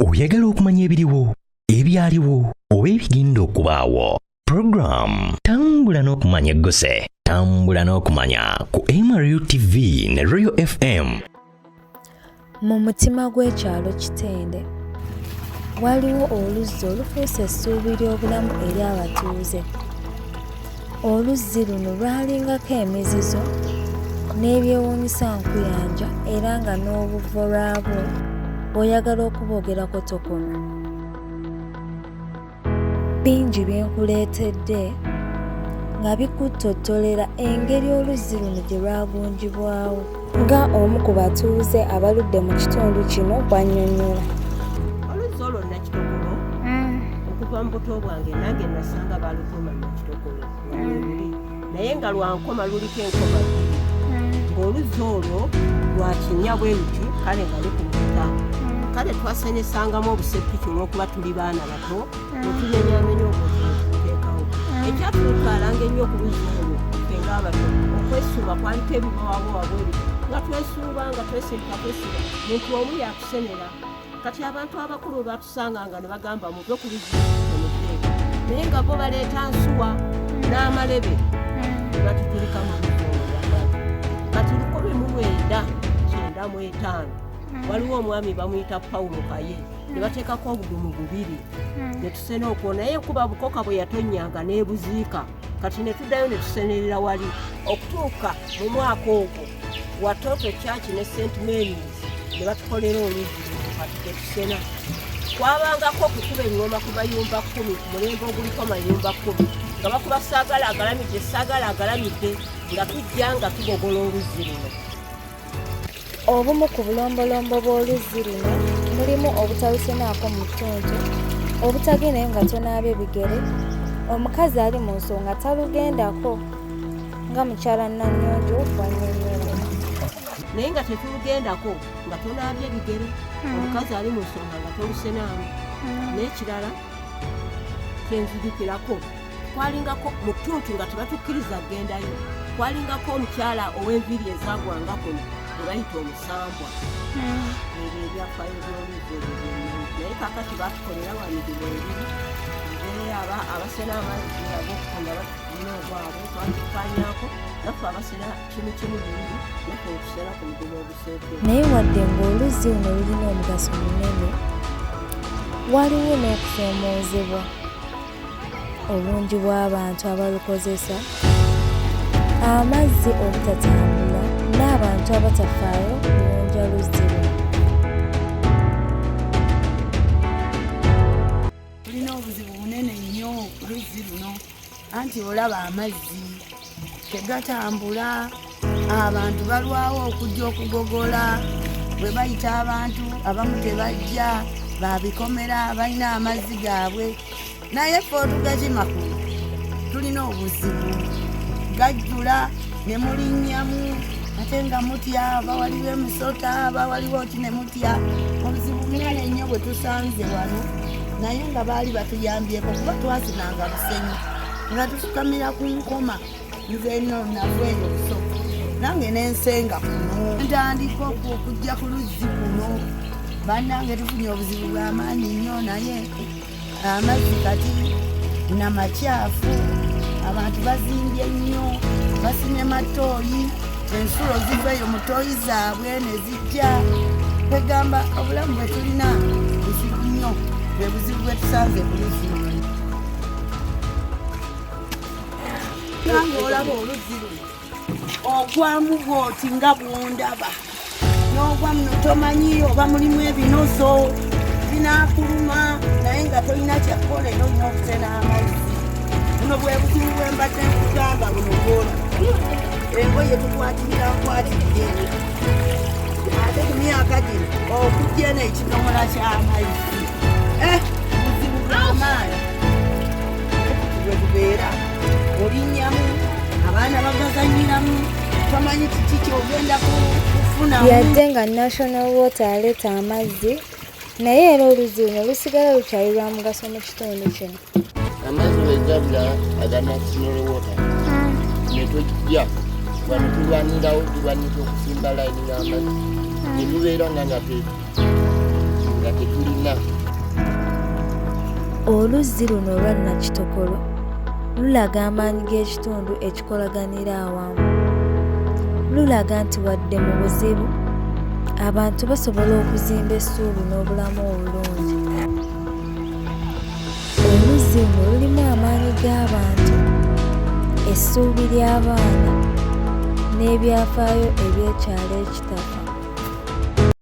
Oyagala okumanya ebiriwo, ebyaliwo oba ebigenda okubaawo? Program Tambula n'Okumanya egguse. Tambula n'Okumanya ku MRU TV ne Royal FM. Mu mutima gw'ekyalo Kitende waliwo oluzzi olufuuse essuubi ly'obulamu eri abatuuze. Oluzzi luno lwalingako emizizo n'ebyewuunyisa nkuyanja era nga n'obuvo lwabwo bw'oyagala okuboogerako tokoma. Bingi bye nkuleetedde nga bikuttottolera engeri oluzzi luno gye lwagunjibwawo nga omu ku batuuze abaludde mu kitundu kino bw'annyonnyola. Oluzzi olwo Nakitokolo okuva mu buto bwange nange nasanga balutuuma Nakitokolo nga lweluli, naye nga lwankoma, luliko enkoma bbiri, ng'oluzzi olwo lwa kinnya bwe luti, kale nga lukulukuta. Kale twasenyesangamu obuseppiki olw'okuba tuli baana bato, netumenyamenya obwotuteekawo. Ekyatuukaalanga ennyo ku luzzi olwo ffe ng'abato okwesuuba, kwaliko ebibowabowa bweru, nga twesuuba nga twesindika twesuuba, muntu omu yakusenera. Kati abantu abakulu batusanganga ne bagamba, "Muve ku luzzi temuteeka," naye nga bo baleeta nsuwa n'amalebe ne batutulika mu luzzi olwo. Kati 1995 waliwo omwami bamuyita Pawulo Kaye, ne bateekako obudumu bubiri ne tusena okwo, naye kuba bukoka bwe yatonnyanga n'ebuziika. Kati ne tuddayo ne tusenerera wali okutuuka mu mwaka ogwo Watoto Church ne St Marys ne batukolera oluzzi luno kati tetusena. Kwabangako okukuba eŋŋoma ku mayumba 10, ku mulembe oguliko mayumba 10, nga bakuba "Saagala agalamidde, saagala agalamidde," nga tujja nga tugogola oluzzi luno. Obumu ku bulombolombo bw'oluzzi luno mulimu obutalusenaako mu ttuntu, obutagendayo nga tonaabye bigere, omukazi ali mu nsonga talugendako, nga mukyala Nanyonjo bw'annyonnyola. Naye nga tetulugendako nga tonaabye bigere, omukazi ali mu nsonga nga tolusenaamu. N'ekirala kyenzijukirako, kwalingako mu ttuntu nga tebatukkiriza kugendayo, kwalingako omukyala ow'enviiri ezagwanga kuno gwe bayita omusambwa. Ebyo ebyafaayo by'oluzzi ebyo byemmanyi, naye kakati batukolera wa mirimu ebiri nze abasena amazzi ag'okutunda batulina ogwabwe twakikkanyako, naffe abasena kimu kimu bibiri naffe netusena ku mudumu oguseeku. Naye wadde ng'oluzzi luno lulina omugaso munene, waliwo n'okusoomoozebwa: obungi bw'abantu abalukozesa, amazzi obutatambula n'abantu abatafaayo kuyonja luzzi luno. Tulina obuzibu bunene nnyo ku luzzi luno, anti olaba amazzi tegatambula, abantu balwawo okujja okugogola. Bwe bayita abantu abamu tebajja, babikomera balina amazzi gaabwe, naye ffe otugakima kuno tulina obuzibu, gajjula ne mulinnyamu, ate nga mutya oba waliwo emisota oba waliwo ki, ne mutya. Obuzibu bunene nnyo bwe tusanze wano, naye nga baali batuyambyeko kuba twasinanga busenyu nga tufukamira ku nkoma. Nze nno nava eyo Busoga, nange nensenga kuno, ntandika okujja ku luzzi kuno. Bannange, tufunye obuzibu bw'amaanyi nnyo, naye amazzi kati namakyafu. Abantu bazimbye nnyo, basimye matooyi, ensulo ziva eyo mu tooyi zaabwe ne zijja. Kwegamba obulamu bwe tulina buzibu nnyo, bwe buzibu bwe tusanze ku luzzi luno. Nange olaba oluzzi luno, ogwamu bwoti nga bwondaba, n'ogwa muno, tomanyi oba mulimu ebinoso binaakuluma, naye nga tolina kyakukola era olina okusena amazzi. Buno bwe buzibu bwe mbadde nkugamba. Buno bwola engoye tukwatirira nkwatidde, ate ku myaka gino okujja eno ekidomola ky'amazzi, buzibu bw'amaanyi bwe tubeera. Olinnyamu, abaana bagazanyiramu, tomanyi kiki kyogenda kufunamu. Yadde nga National Water yaleeta amazzi, naye era oluzzi luno lusigala lukyali lwa mugaso mu kitundu kino. Amazzi wegabula aga National Water netujja wano, tulwanirawo, tulwanira okusimba layini y'amazzi, netubeera nga nga Tetulina. Oluzzi luno olwa Nakitokolo lulaga amaanyi g'ekitundu ekikolaganira awamu. Lulaga nti wadde mu buzibu, abantu basobola okuzimba essuubi n'obulamu obulungi. Oluzzi luno lulimu amaanyi g'abantu, essuubi ly'abaana, n'ebyafaayo eby'ekyalo ekitafa.